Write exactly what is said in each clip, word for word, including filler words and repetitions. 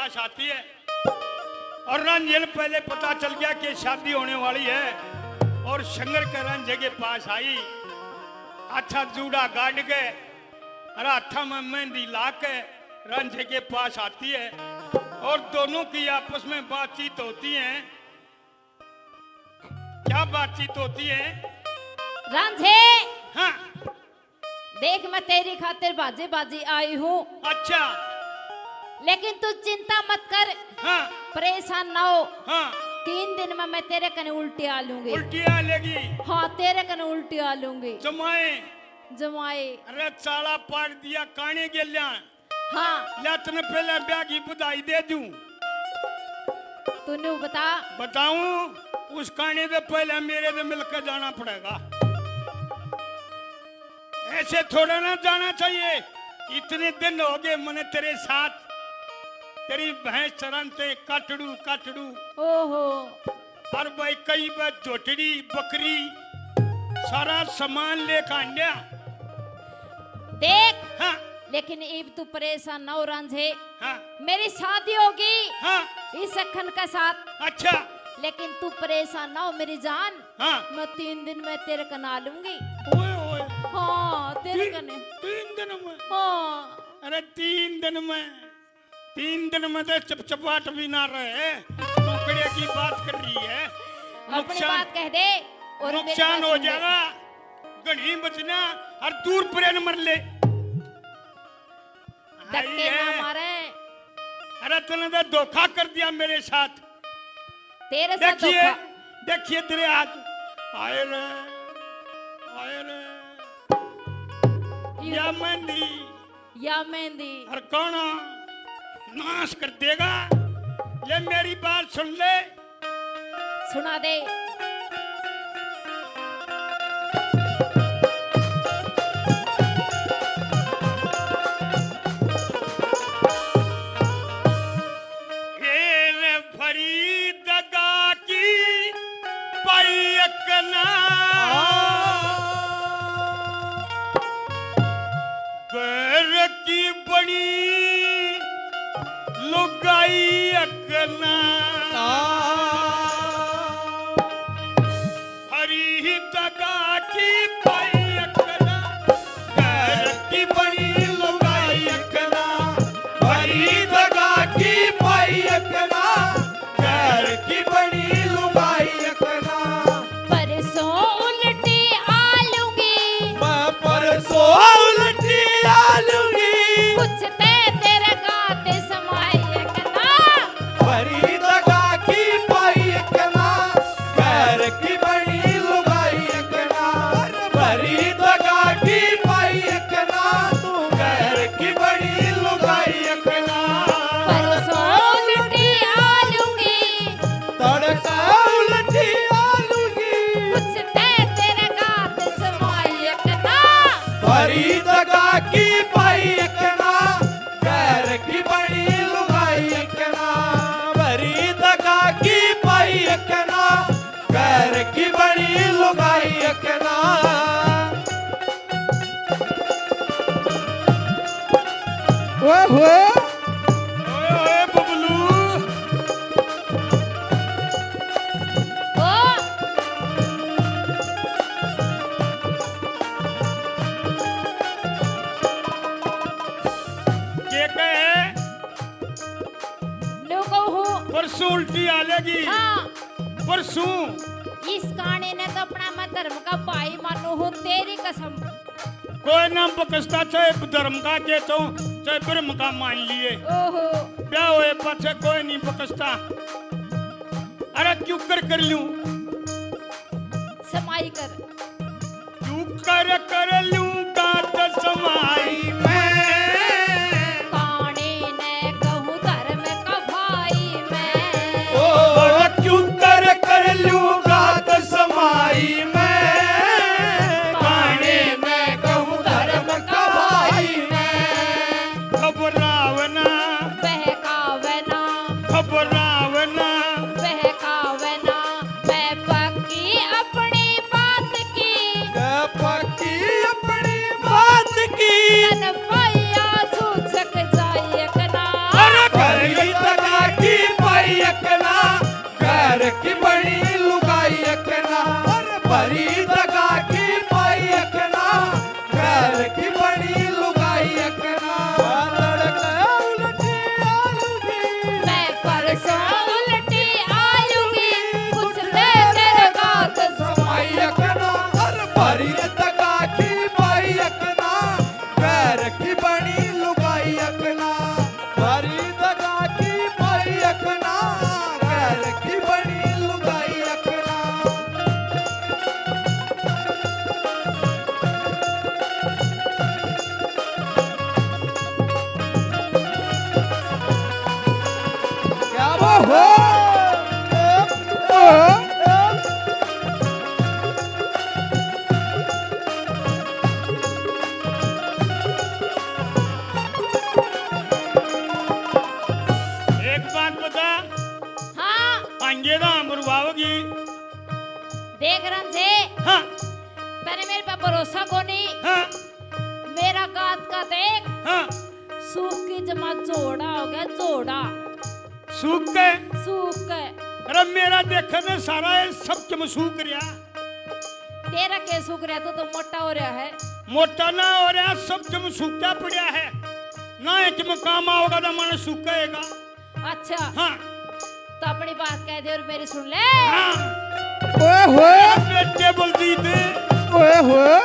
पास आती है। और रांझे ने पहले पता चल गया कि शादी होने वाली है। और शंकर के रांझे के पास आई, हाथा जूड़ा गाड़ के और हाथा में मेहंदी ला के रांझे के पास आती है। और दोनों की आपस में बातचीत होती है। क्या बातचीत होती है? रांझे, हाँ। देख, मैं तेरी खातिर बाजे बाजे आई हूँ। अच्छा। लेकिन तू चिंता मत कर। हाँ। परेशान ना हो। हाँ। तीन दिन में मैं तेरे कने उल्टी आ लूंगी। उल्टी आ लेगी? हाँ, तेरे कने उल्टी आ लूंगी। जमाए। जमाए। अरे, चाला पाड़ दिया काने गेल्या। हाँ। ले, तने पहले ब्याह की बधाई दे दूं। तू न्यू बता। बताऊं? उस काने से पहले मेरे से मिलकर जाना पड़ेगा। ऐसे थोड़ा ना जाना चाहिए। इतने दिन हो गए मने तेरे साथ, तेरी भैंस चराते काटड़ू काटड़ू। ओहो। और भाई, कई बार झोटड़ी, बकरी, सारा सामान लेकर आंड्या। देख, हाँ। लेकिन इब तू परेशान ना हो रांझे। हाँ। मेरी शादी होगी, हाँ। इस अखन के साथ। अच्छा। लेकिन तू परेशान ना हो मेरी जान। हाँ। मैं तीन दिन में तेरे कने आ लूंगी। ओए, ओए। हाँ, तेरे ती-, कने। तीन दिन में? हाँ। अरे, तीन दिन में तीन दिन में तो चपचपाट भी ना रहे, टुकड़े की बात कर रही है। अपनी नुकसान, बात कह दे और मेरी नुकसान बात हो सुन ले। जाएगा, घणी बचना और दूर परे न मर ले। धक्के आई ना है। मारे। अरे, तूने तो धोखा कर दिया मेरे साथ। तेरे साथ देखिए, धोखा। देखिए तेरे हाथ। आए रे, आए रे। ये या मेहंदी। या मेहंदी। अरे काना नाश कर देगा। ले मेरी बात सुन ले। सुना दे। ए रे भरी दगा की पाई एक ना। घर की बनी लुगाई अकना। हरी दगा की पाई अकना। घर की बनी लुगाई अकना। हरी दगा की पाई अकना। घर की बनी लुगाई अकना। परसों उल्टी आ लूंगी। मैं परसों उल्टी आ लूंगी। कुछ ते तेरे गात समाई अकना। भरी दगा की पाई अकना। घर की बनी लुगाई अकना। भरी दगा की पाई अकना। तू घर की बड़ी लुगाई अकना। परसों उल्टी आ लूंगी। तड़का उल्टी आ लूंगी। कुछ ते तेरे गात समाई अकना। भरी दगा की पाई अकना। घर की बड़ी लुगाई अकना। भरी दगा की पाई अकना। घर की बड़ी लुगाई अकना। ओए होए। ओए, ओए, बबलू। ओ। के कहे? न्यू कहूँ। परसों उल्टी आ लेगी। हाँ। परसों। इस काने ने तो अपना मैं धर्म का भाई मानू हूँ, तेरी कसम। कोई ना बकसता, चाहे धर्म का के तो, चाहे ब्रह्म का मान लिए। ओहो। ब्याह होए पाछे कोई नहीं बकसता। अरे क्यूकर कर लूं? समाई कर। क्यूकर कर लूं गात समाई मैं। काने ने कहूं धर्म का भाई मैं। ओ, क्यूकर कर लूं गात समाई मैं। काने ने कहूं धर्म का भाई मैं। घबरावना। बहकावना। घबरावना। बहकावना। मैं पक्की अपनी बात की। मैं पक्की अपनी बात की। तन पाया छूछक जाए कना। अरे घर ही तक ओहो। एक बात बता। हाँ। अंगे ना मरवाओगी। देख रंझे। हाँ। तने मेरे पे भरोसा कोनी। हाँ। मेरा गात का देख। हाँ। सूख की जमा जोड़ा हो गया, जोड़ा। सूख के? सूख के। अरे मेरा देखे ने सारा ये सब चम सूख रहा। तेरा के सूख रहा, तू तो मोटा हो रहा है। मोटा ना हो रहा, सब चम सूखा पड़ा है। ना एक में काम आओगा ना मन सूखेगा। अच्छा। हाँ। तो अपनी बात कह दे और मेरी सुन ले। हाँ। ओए होए। बेटे बलजीत। ओए होए।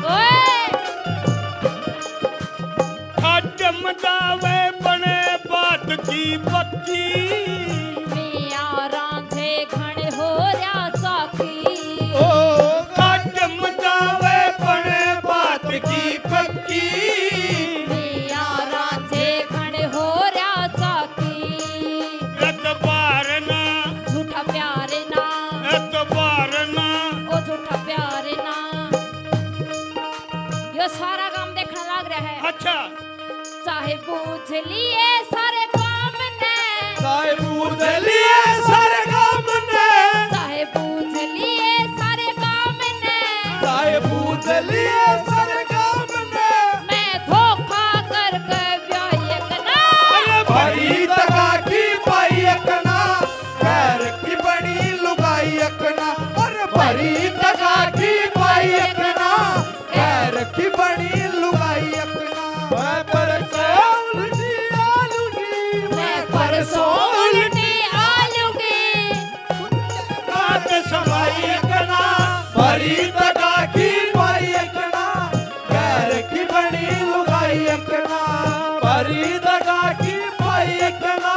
ओए। खट मचावे बने बात की पक्की। मियाँ रांझे घण हो रहा चाकी। ओ, खट मचावे बने बात की पक्की। मियाँ रांझे घण हो रहा चाकी। एतबार ना। झूठा प्यार ना। एतबार ना। ओ झूठा प्यार ना। यो सारा काम देखने लाग रहा है। अच्छा। चाहे बूझ लिए सारे काम ने। चाहे बूझ लिए सारे काम ने। चाहे बूझ लिए सारे काम ने। चाहे बूझ लिए सारे काम ने। मैं धोखा करके ब्याही एक ना। अरे भरी दगा की पाई एक ना। गैर की बनी लुगाई एक ना। अरे भरी दगा की पाई एक ना। गैर की बनी लुगाई एक ना। मैं परसों उल्टी आलूगी, मैं परसों उल्टी आलूगी। बात समाई एक ना, भरी दगा की पाई एक ना। गैर की बनी लुगाई एक ना, भरी दगा की पाई एक ना।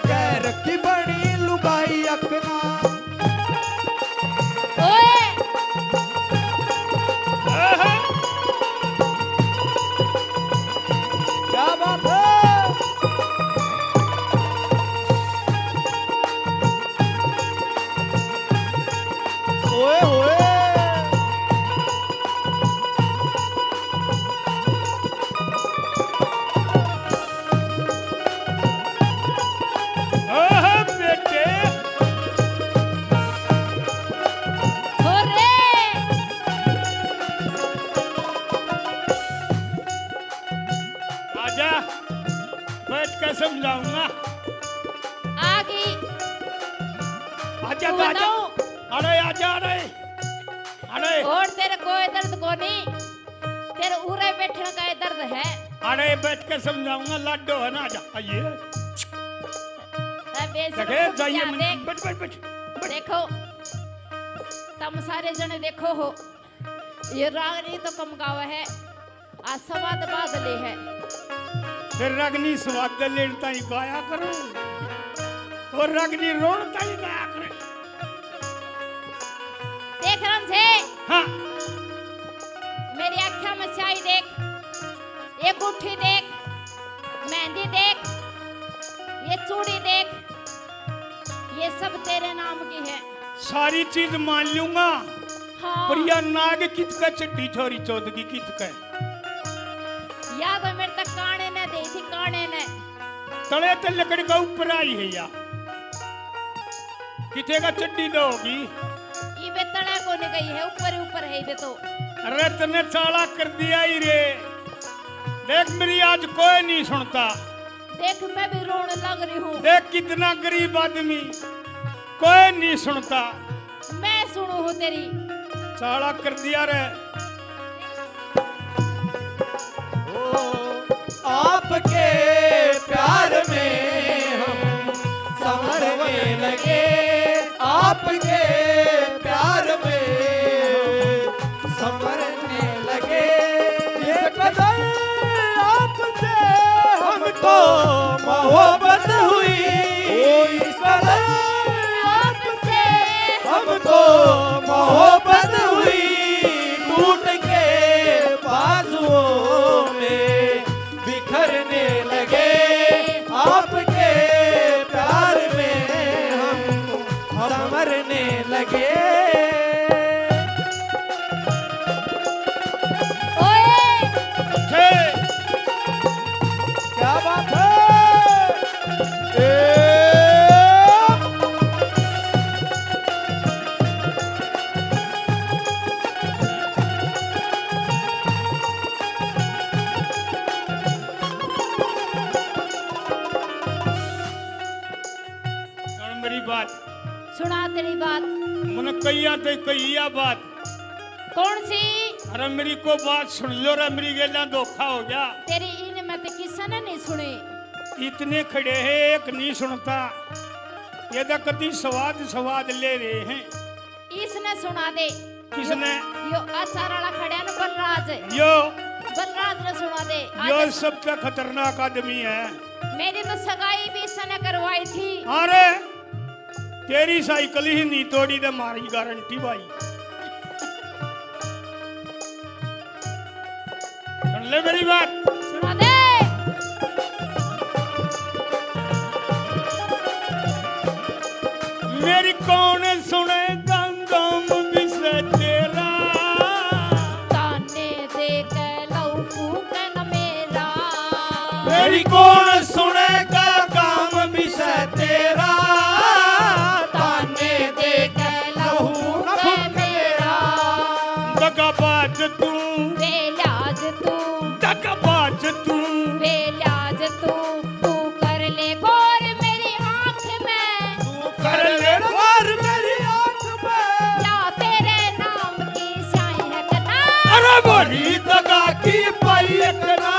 गैर की बनी लुगाई एक ना। ओए। आहा। क्या बात है? ओए होए। ओहो बेटे। हो रे। आजा, बैठ के समझाऊंगा। आ गई। आजा, तू आजा। बताओ। अरे आजा, अरे। अरे। और तेरे कोई दर्द कोनी। तेरे उरे बैठने का ये दर्द है। अरे बैठ के समझाऊंगा, लाडो है ना, आजा, आइए। अरे बेशरम देखे, को जाइए, क्या मन-, देख। बैठ, बैठ, बैठ, बैठ। देखो, तुम सारे जने देखो हो, ये रागनी तो कम गावे है, आ स्वाद बाद ले है। फिर रागनी स्वाद लेन ताई गाया करो, और रागनी रोन ताई गाया करो। देख रांझे। हाँ। मेरी आँखें में स्याही देख, ये गुट्ठी देख, मेहंदी देख, ये चूड़ी देख, ये सब तेरे नाम की है। सारी चीज मान लूंगा, हाँ। पर या नाग कित का चड्डी छोरी चौथ की कित का? या तो मेरे तक काने ने दे थी, काने ने। तले ते लकड़ी का ऊपर आई है या। किथे का चड्डी तो होगी। इबे तले को नहीं गई है, ऊपर ही ऊपर है इबे तो। अरे तने चाला कर दिया ही रे। देख मेरी आज कोई नहीं सुनता। देख मैं भी रोने लग रही हूँ। देख कितना गरीब आदमी, कोई नहीं सुनता। मैं सुनू हूँ तेरी। चाला कर दिया रे। ओ, आपके प्यार में हम संवरने लगे, आपके प्यार में संवरने लगे। ये कदर आपसे हमको मोहब्बत हुई, ओ, इस कदर आपसे हमको ओए! अच्छे। क्या बात है? ए! सुन मेरी बात। सुना तेरी बात। मन कहिया ते कहिया बात। कौन सी? अरे मेरी को बात सुन लो रे, मेरी गेला धोखा हो गया। तेरी इन में ते किसी ने नहीं सुनी। इतने खड़े हैं, एक नहीं सुनता। ये तो कति स्वाद स्वाद ले रहे हैं। इसने सुना दे। किसने? यो, यो अचार वाला खड़ा ना बलराज। यो। बलराज ने सुना दे। आज यो सबसे खतरनाक आदमी है। मेरी तो सगाई भी इसने करवाई थी। अरे, तेरी साइकिल ही नहीं तोड़ी तो मारी गारंटी भाई। सुन ले मेरी बात। सुना दे। मेरी कौन सुनेगा काम विषय तेरा। ताने दे के लहू फूकन मेरा। मेरी कौन सुनेगा काम विषय तेरा। ताने दे के लहू फूकन मेरा। दगाबाज तू। बेलियाज तू। दगाबाज तू। बेलियाज तू। तू कर ले गौर मेरी आँख में। तू कर ले गौर मेरी आँख में। या तेरे नाम की स्याही है कना। अरे बड़ी दगा की पाई है कना।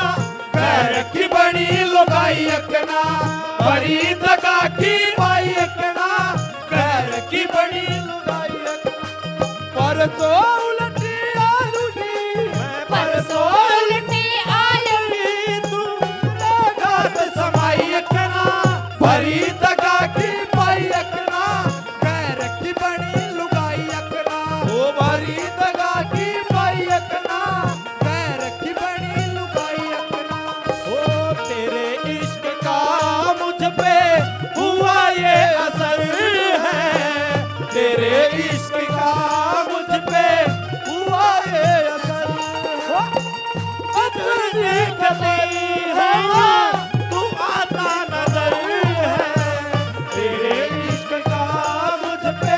घर की बनी लुगाई है कना। बड़ी दगा की पाई है कना। घर की बनी लुगाई है कना। परसों उलटी आलूगी, मैं परसों उलटी आलूगी, तू मेरे घर समाई अकना, भरी दगा की पाई अकना, गैर की बनी लुगाई अकना, ओ भरी दगा की पाई अकना, गैर की बनी लुगाई अकना। ओ तेरे इश्क का मुझ पे हुआ ये असर है, तेरे इश्क का मुझ पे हुआ ये असर है। बदली कती है ना, तू आता नजर है, तेरे इश्क का मुझ पे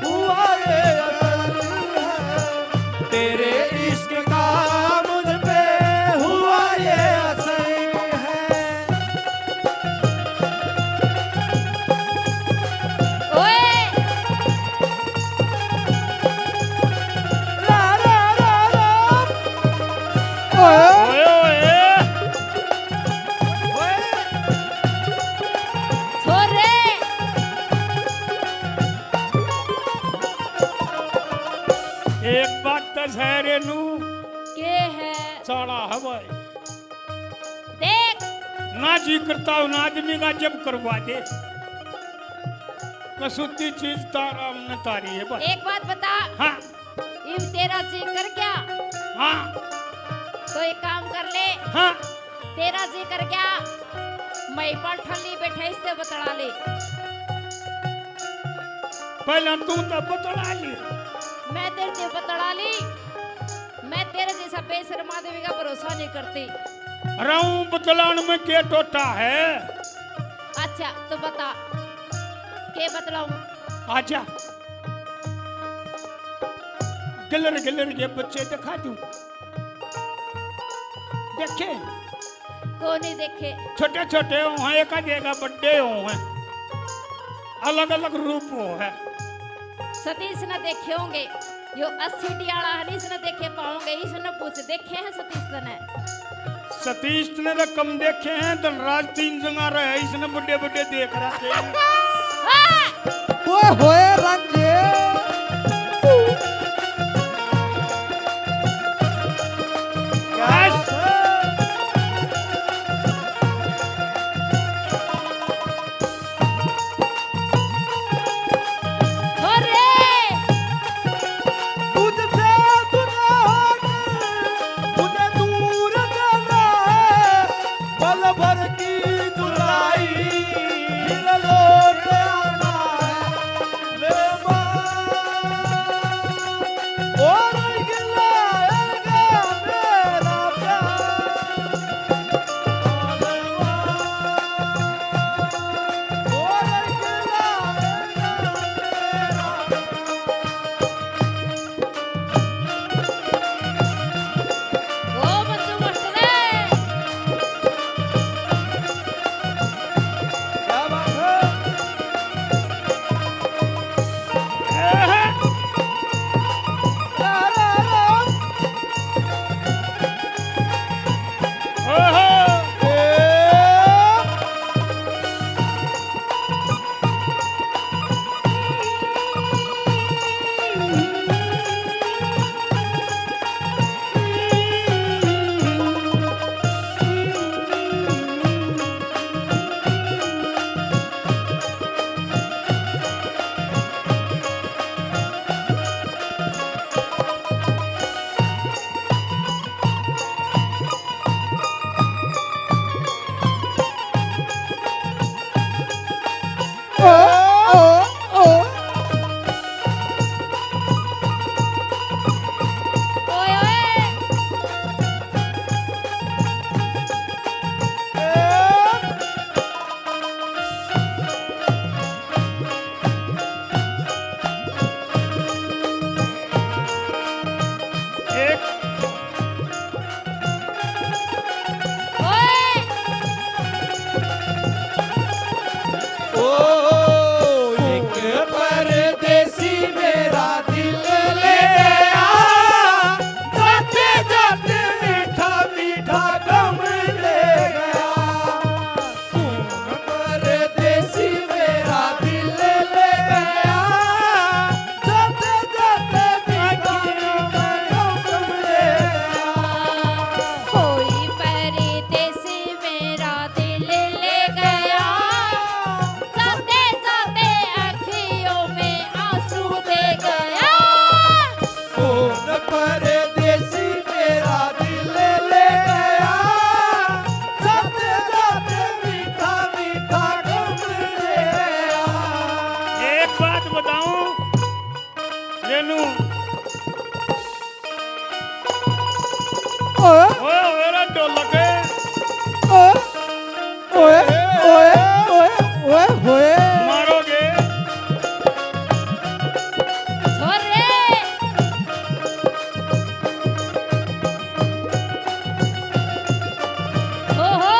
हुआ ये असर है, तेरे इश्क का मुझ पे हुआ ये असर है। ओए! रा, रा, रा, रा। ओए। ओए, ओए। ओए। छोरे। एक बात तो सै रे नू। के है? चाला है भाई। देख। ना जी करता हो ना आदमी का, जब करवा दे। कसूती चीज तारा न तारी है बस। एक बात बता। हाँ। इब तेरा जी कर क्या? हाँ। तो एक काम कर ले। हाँ। तेरा जी कर क्या? मैं पाल ठल्ली बैठा, इससे बतला ले। पहला तू तो बतला ले। मैं तेरे से बतला ली। मैं तेरे जैसा बेशर्म आदमी का भरोसा नहीं करती। रहूं बतलान में के टोटा है? अच्छा, तो बता, के बतलाऊं? आजा, गलर गलर के बच्चे दिखा दूं। देखे? को नहीं देखे? छोटे छोटे हो हैं, एक आधे का बड्डे हो हैं, अलग अलग रूप हो है। सतीश ने देखे होंगे, यो अस्सी डी आला है, इसने देखे पाओगे, इसने पूछ, देखे हैं सतीश ने? सतीश ने तो कम देखे हैं, धनराज तीन जगह रहे, इसने बड़े बड़े देख रखे हैं। हाँ। ओए होए रांझे। क्या बात है? छोरे। तुझसे जुदा होकर मुझे दूर जाना है, पल भर की जुदाई, फिर लौट आना है। ले माँ तेनू। ओए। ओए, ओए रे ढोलक। ओए, ओए, ओए, ओए, ओए, ओए। मारोगे। छोरे। ओहो।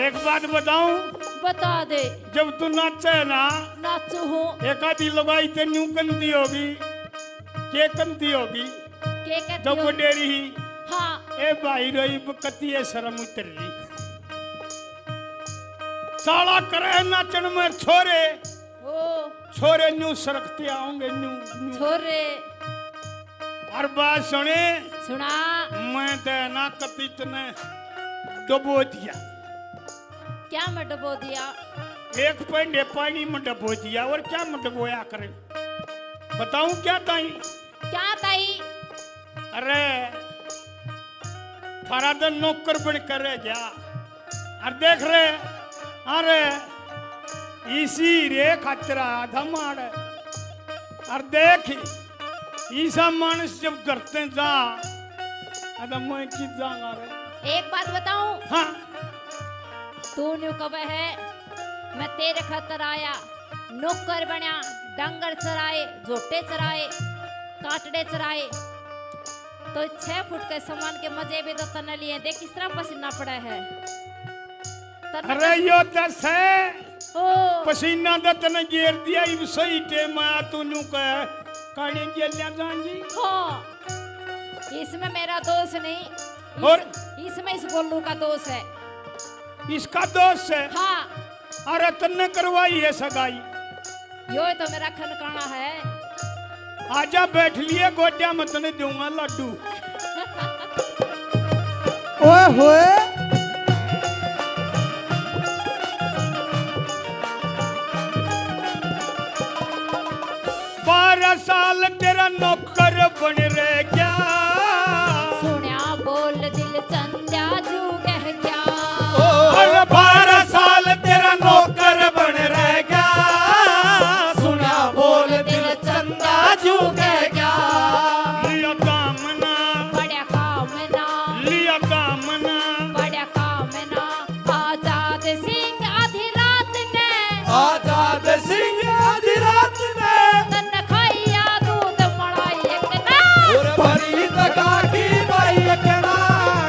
एक बात बताऊं? बता दे। जब तू नाचे ना, नाचू हूँ। एक आधी लुगाई ते न्यू कंदी होगी। के कंदी होगी? के कंदी जब वो होगी? डेरी ही। हाँ। ए भाई रोई बकती है शर्म उतर रही। चाला करे नाचन में छोरे। ओ। छोरे न्यू सरकते आओगे, न्यू, न्यू। छोरे। और बात सुने। सुना। मैं तो ना कती तने डबो दिया। क्या में डबो दिया? एक पेंडे पानी में डबो दिया, और क्या में डबोया करे? बताऊं क्या ताई? क्या ताई? अरे, थारा तो नौकर बन कर रह गया। और देख रे, अरे, इसी रे खातिर आया था माड़। और देख, ईसा मानस जब घर ते जा, अरे मैं की जाऊंगा रे। एक बात बताऊं? हाँ। तू न्यू कबे है, मैं तेरे खातर आया, नौकर बनया, डंगर चराए, झोटे चराए, काटड़े चराए, तो छह फुट के सामान के मजे भी तो तने लिए। देख किस तरह पसीना पड़ा है। तने अरे तो यो दस है। ओ। पसीना तो तने गिर दिया, इब सही टेम आया, तू न्यू कह, काने गेल्या जाएंगी। हाँ, इसमें मेरा दोष नहीं, इस, और? इसमें इस गोलू का दोष है। इसका दोष है? हाँ। अरे तन्ने करवाई है सगाई। यो तो मेरा खनकाना है। आजा बैठ लिए गोड्या में, तने दूंगा लड्डू। ओए होए। बारह साल तेरा नौकर बन रह गया। सुण्या बोल दिल चंद्या जू कह गया। अरे बारह साल तेरा नौकर बन रह गया। सुण्या बोल दिल चंदा जू कह गया। लिया दामना। बड़ा कामना। लिया दामना। बड़ा कामना। आजाद सिंह आधी रात ने। आजाद सिंह आधी रात ने। तन खाइया दूध मलाई एक ना। और भरी दगा की बाई एक ना।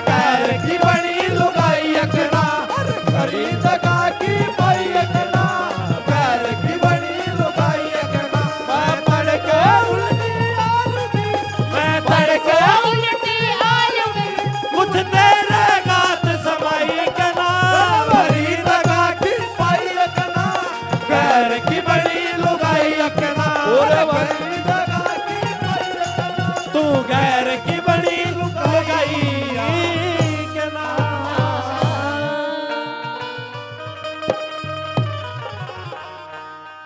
घर की बनी लुगाई एक ना। अरे भरी दगा की बाई एक ना। घर की बनी लुगाई एक ना। मैं तड़के उल्टी आलू मैं तड़के उल्टी आलू कुछ तेरे गात समाई के ना। भरी दगा की पाई के ना। घर की बड़ी लुगाई के ना। और